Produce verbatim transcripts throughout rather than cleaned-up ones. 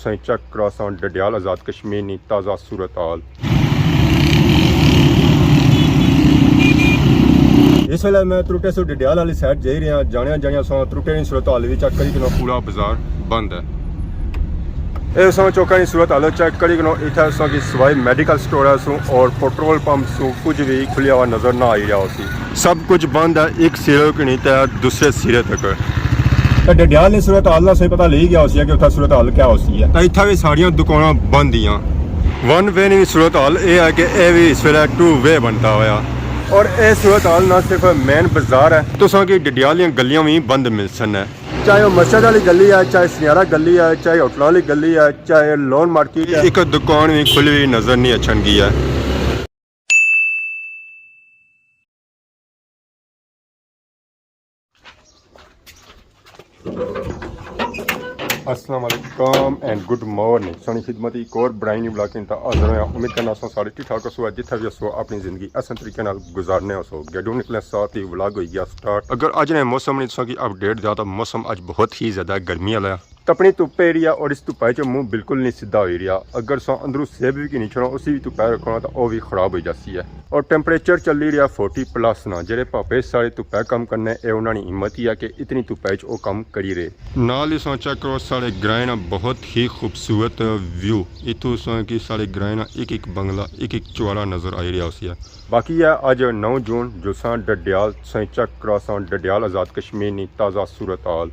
سائیں چیک کراساں ڈڈیال آزاد کشمیر نی تازہ صورتحال۔ اس ویلے میں ترٹے سو ڈڈیال والی سائیڈ جائی رہے ہیں۔ جانیا جانیا سو ترٹے نی صورتحال وی چیک کری کنو۔ پورا بازار بند ہے۔ اے سو چوکا نی صورتحال چیک کری کنو۔ اتھا سو کی سوائے میڈیکل سٹور ہے سو اور پٹرول پمپ سو کچھ بھی کھلیا ہوا نظر نہ آئی رہا ہو سی۔ سب کچھ بند ہے، ایک سرے کی نہیں تے دوسرے سرے تک۔ تے ڈڈیال نی صورتحال نا سہی پتہ لگی گیا ہوسی ہے کہ اتھا صورتحال کیا ہوسی ہے۔ تے اتھا بھی ساریاں دکاناں بند ہیاں۔ ون وے نی صورتحال اے ہے کہ اے بھی اس ویلے ٹو وے بنتا ہویا۔ اور اے صورتحال نہ صرف مین بازار ہے، تساں کی ڈڈیال دیاں گلیاں بھی بند مل سن ہے۔ چاہے وہ مسجد والی گلی ہے، چاہے سنیارا گلی ہے، چاہے ہوٹلاں والی گلی ہے، چاہے لون مارکیٹ ہے۔ ایک دکان بھی کھلی ہوئی نظر نہیں اچھن گئی ہے۔ السلام علیکم اینڈ گڈ مارننگ۔ سونی خدمت ایک اور برائے نیو ولاگ کن تا حاضر ہویا۔ امید کرنا سو سارے ٹھیک ٹھاک ہسو، جتھا بھی ہسو اپنی زندگی احسن طریقے نال گزارنے ہسو۔ گیڈو نکلے ساتھ ہی ولاگ ہوئی گیا سٹارٹ۔ اگر اج نے موسم نے تساں کی اپڈیٹ دیا تو موسم اج بہت ہی زیادہ گرمی والا ہے۔ تپنی دھپ پئی رہی ہے اور اس دھپا چ منہ بالکل نہیں سدھا ہوئی رہیا۔ اگر تساں اندروں سیب بھی کی نہیں چھوڑو، اسی بھی دھپا رکھو نا تو او بھی خراب ہوئی جاسی ہے۔ اور ٹیمپریچر چلی رہیا فورٹی پلس نا، جڑے پاپے سارے دھپا کم کرنے، اے انہاں نی ہمت ہی ہے کہ اتنی دھپا چ او کم کری رہے۔ نال ہی تساں چیک کرو ساڑے گرائیں نا بہت ہی خوبصورت ویو۔ اتھوں تساں کی ساڑے گرائیں نا ایک ایک بنگلہ، ایک ایک چوارا نظر آئی رہیا ہوسی ہے۔ باقی ہے اج نو جون، جو ساں ڈڈیال، تساں چیک کراساں ڈڈیال آزاد کشمیر نی تازہ صورتحال۔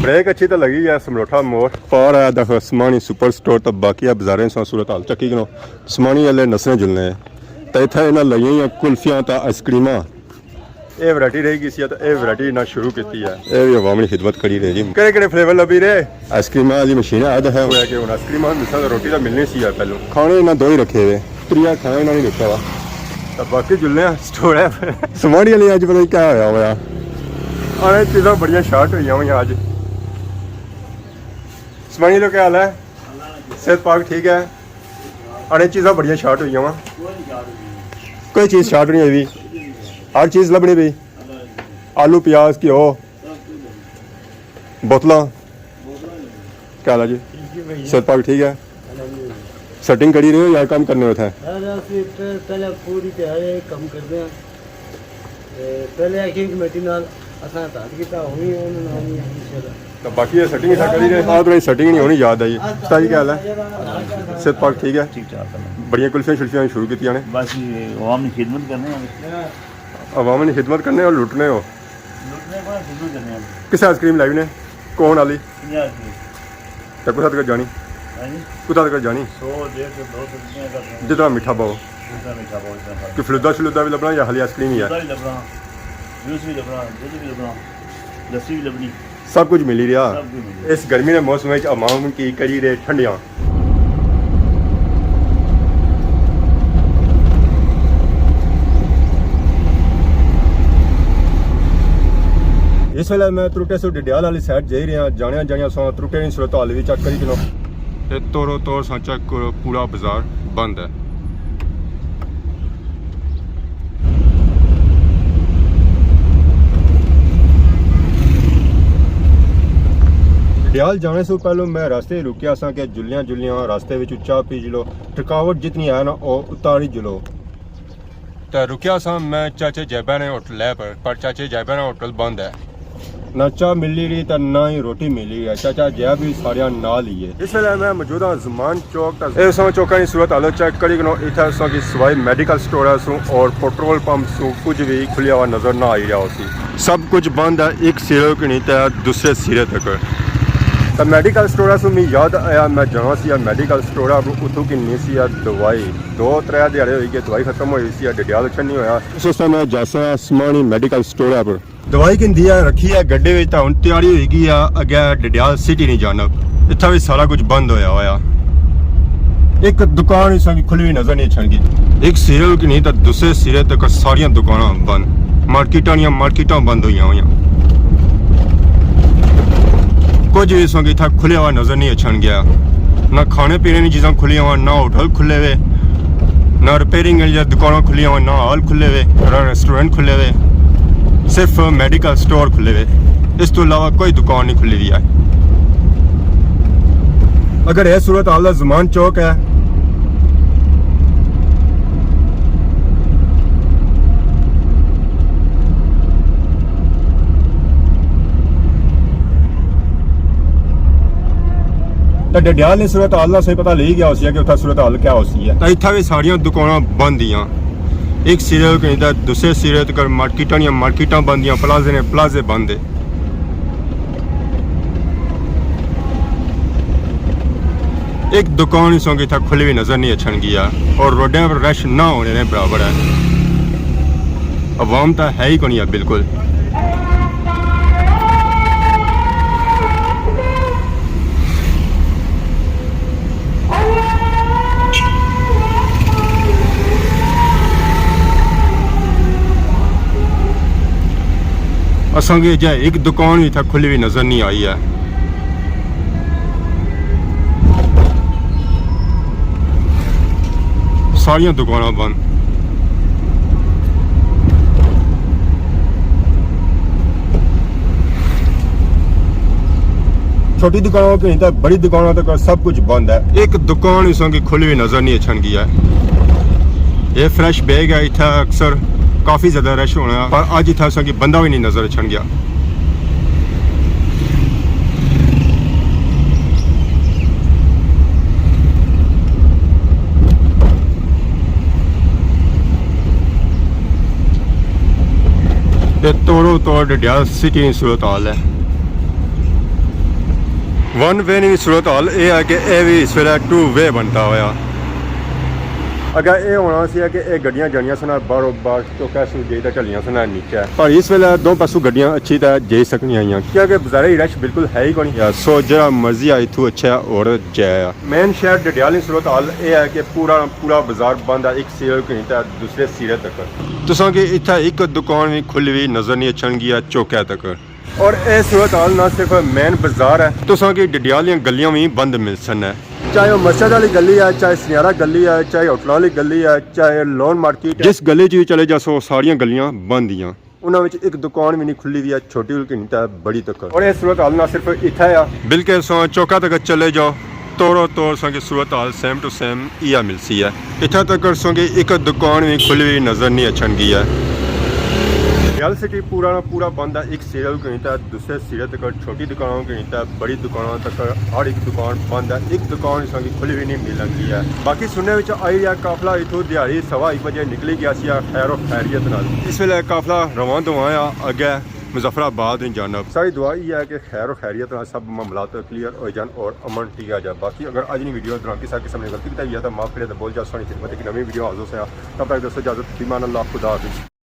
بریک اچھی تو لگی ہے۔ سملوٹھا موڑ پار آیا دکھ سمانی سپر سٹور، تو باقی بازاریں سو صورتحال چکی کنو۔ سمانی والے نسنے جلنے ہیں۔ تو اتھا انہاں لگیاں ہوئیاں کلفیاں تا آئس کریماں۔ اے ورائٹی رہ گئی سی، تو اے ورائٹی نہ شروع کیتی ہے۔ اے بھی عوام نی خدمت کری رہے جی۔ کہڑے کہڑے فلیور لبھی رہے؟ آئس کریماں والی مشین ہے، اد ہے۔ ہویا کہ ہن آئس کریماں ملساں تو روٹی تو ملنی سی یار پہلوں۔ کھانے انہاں دو ہی رکھے ہوئے، تریا کھانا انہاں نہیں رکھا ہوا۔ تو باقی جلنے آں سٹور ہے۔ سمانی والے اج پتہ نہیں کیا ہویا ہویا۔ آنے چیزاں بڑیاں شارٹ ہوئیاں ہوئیاں اج۔ سمانی لو کیا حال ہے؟ صحت پاک ٹھیک ہے؟ آنے چیزاں بڑیاں شارٹ ہوئیاں وا۔ کوئی چیز شارٹ نہیں ہوئی۔ ہر چیز لبنی پئی۔ آلو، پیاز، گھیو، بوتلاں۔ کیا حال ہے جی؟ صحت پاک ٹھیک ہے؟ سیٹنگ کری رہے ہو یا کم کرنے ہو اتھے؟ یار، اسی پہ-، پہلے پوری تیاری ہے، کم کرنے ہیں۔ تے پہلے ایکشن کمیٹی نال اساں تعلق کیتا، ہونی انہاں نال ہی انشاءاللہ۔ تو باقی یہ سیٹنگ اتھا کری رہے، آ تھوڑی سیٹنگ نہیں ہونی یاد آئی۔ استاد جی کیا حال ہے؟ صحت پاک ٹھیک ہے؟ ٹھیک ٹھاک ہے۔ بڑیاں کلفیاں شلفیاں شروع کیتیاں نے۔ بس یہ عوام نی خدمت کرنے ہیں۔ عوام نی خدمت کرنے ہو، لٹنے ہو؟ لٹنے کو خدمت کرنے ہیں۔ کس آئس کریم لائی نے؟ کون والی؟ پنجاہ روپے۔ تے کتھا تک جانی؟ ہاں جی؟ کتھا تک جانی؟ سو، ڈیڑھ سو، دو سو، جتنا تک۔ جتنا میٹھا پاؤ۔ جتنا میٹھا پاؤ، اتنا پاؤ۔ کہ فلودا شلودا بھی لبنا یا خالی آئس کریم ہی ہے؟ فلودا بھی لبنا۔ جوس بھی لبنا، دودھ بھی لبنا، لسی بھی لبنی۔ سب کچھ ملی رہیا۔ سب کچھ ملی رہیا۔ اس گرمی دے موسم وچ عوام کی کری رہے ٹھنڈیاں۔ اس ویلے میں ترٹے سو ڈڈیال والی سائیڈ جائی رہیا، جانیاں جانیاں سو ترٹے نی صورت حال وی چیک کری کنو۔ تے تورو تور سا چیک کرو، پورا بازار بند ہے۔ ڈڈیال جانے سو پہلو میں راستے رکیا سا کہ جلیاں جلیاں راستے وچ چاہ پی لو، تھکاوٹ جتنی ہے نا، او اتاری جلو۔ تے رکیا سا میں چاچے جیبا نے ہوٹل ہے پر، پر چاچے جیبا نے ہوٹل بند ہے۔ نہ چاہ ملی رہی تے نہ ہی روٹی ملی رہی ہے۔ چاچا جیب بھی ساریاں نال ہی ہے۔ اس ویلے میں موجود ہاں زمان چوک تے اے سو چوکاں دی صورت حال چیک کری کنو۔ اتھا سو کی سوائے میڈیکل سٹور سو اور پٹرول پمپ سو کچھ بھی کھلیا ہوا نظر نہ آئی رہیا ہوسی۔ سب کچھ بند ہے، ایک سرے کنی تے دوسرے سرے تک۔ تے میڈیکل سٹور سو می یاد آیا، میں جانا سی میڈیکل سٹور، اتھوں کنی سی دوائی۔ دو ترے دیہاڑے ہوئی گئے، دوائی ختم ہوئی سی، ڈڈیال اچھا نہیں ہویا۔ اس واسطے میں جاسا سمانی میڈیکل سٹور پر۔ دوائی کندی ہے، رکھی ہے گڈے وچ، تاں ہن تیاری ہوئی گئی ہے اگے ڈڈیال سٹی نی جانب۔ اتھا وی سارا کچھ بند ہویا ہویا۔ ایک دکان اس کی کھلی ہوئی نظر نہیں اچھن کی۔ ایک سرے کی نہیں تاں دوسرے سرے تک ساریاں دکاناں بند، مارکیٹاں دیاں مارکیٹاں بند ہوئیاں ہوئیاں۔ کچھ وی اس کی اتھا کھلیا ہوا نظر نہیں اچھن گیا۔ نہ کھانے پینے نی چیزاں کھلیاں ہوئیاں، نہ ہوٹل کھلے ہوئے، نہ ریپیئرنگ والی دکاناں کھلیاں ہوئیاں، نہ ہال کھلے ہوئے، نہ ریسٹورنٹ کھلے ہوئے، صرف میڈیکل سٹور کھلے ہوئے۔ اس تو علاوہ کوئی دکان نہیں کھلی ہوئی ہے۔ اگر یہ صورت حال زمان چوک ہے، تے ڈڈیال نی صورت حال نا صحیح پتہ لئی گیا ہوسی کہ اتھا صورت حال کیا ہوسی ہے۔ تے اتھا وی ساریاں دکاناں بند ہیاں۔ ایک سرے کنی تے دوسرے سرے تک مارکیٹاں نیاں مارکیٹاں بند ہیاں، پلازے نے پلازے بند ہے۔ ایک دکان اس کی اتھا کھلی ہوئی نظر نہیں اچھن گیا اور روڈیں پر رش نہ ہونے نے برابر ہے۔ عوام تاں ہے ہی کونی ہے بالکل۔ اساں کی اجے ایک دکان وی اتھا کھلی ہوئی نظر نہیں آئی ہے۔ ساریاں دکاناں بند۔ چھوٹی دکانوں کی نہیں تاں بڑی دکانوں تک سب کچھ بند ہے۔ ایک دکان اس کی کھلی ہوئی نظر نہیں اچھن گیا ہے۔ یہ فریش بیگ ہے، اتھا اکثر کافی زیادہ رش ہونا، پر اج اتھا اس کی بندہ بھی نہیں نظر اچھن گیا۔ تے توڑو توڑ ڈڈیال سٹی نی صورت حال ہے۔ ون وے نی صورت حال اے ہے کہ اے وی اس ویلے ٹو وے بنتا ہویا۔ اگے اے ہونا سی کہ اے گڈیاں جانیاں سن باہروں باہر چوکا سو جائی تے چلیاں سن نیچے۔ پر اس ویلے دو پاسوں گڈیاں اچھی تے جائی سکنیاں ہیاں، کیونکہ بازارے رش بالکل ہے ہی کونی۔ یا سو جڑا مرضی آ اتھوں اچھا ہے اور جایا۔ مین شہر ڈڈیال نی صورت حال اے ہے کہ پورا پورا بازار بند ہے، ایک سرے کنی تے دوسرے سرے تک۔ تساں کی اتھا ایک دکان وی کھلی ہوئی نظر نہیں اچھن گیا چوکے تک۔ اور اے صورت حال نہ صرف مین بازار ہے، تساں کی ڈڈیال دیاں گلیاں وی بند ملسن ہے۔ چاہے وہ مسجد والی گلی ہے، چاہے سنیارا گلی ہے، چاہے ہوٹلاں والی گلی ہے، چاہے لون مارکیٹ ہے۔ جس گلی چ وی چلے جاسو، ساریاں گلیاں بند ہیاں۔ انہاں وچ ایک دکان وی نہیں کھلی ہوئی ہے، چھوٹی ہلکی نہیں تے بڑی تک۔ اور اے صورت حال نہ صرف اتھا ہے۔ بلکہ سو چوکا تک چلے جاؤ، توڑو توڑ سو کی صورت حال سیم ٹو سیم ایہا ملسی ہے۔ اتھا تک سو کی ایک دکان وی کھلی ہوئی نظر نہیں اچھن گئی ہے۔ ڈڈیال سٹی پورا نا پورا بند ہے، ایک سرے کنی تے دوسرے سرے تک، چھوٹی دکانوں کنی تے بڑی دکانوں تک ہر ایک دکان بند ہے، ایک دکان اس کی کھلی ہوئی نہیں ملن گئی ہے۔ باقی سننے وچ آئی ہے قافلہ اتھوں دیہاڑی سوا ایک بجے نکلی گیا سی خیر و خیریت نال۔ اس ویلے قافلہ رواں دواں آ اگے مظفر آباد نی جانب۔ ساری دعا یہ ہے کہ خیر و خیریت نال سب معاملات کلیئر ہو جان اور امن ٹکیا جائے۔ باقی اگر اج نی ویڈیو دوران کسا قسم نی غلطی کیتی ہے تو معاف کرے تے بول جا، سوہنی خدمت ایک نویں ویڈیو حاضر سے۔ تب تک دوستو اجازت، فی امان اللہ، خدا حافظ۔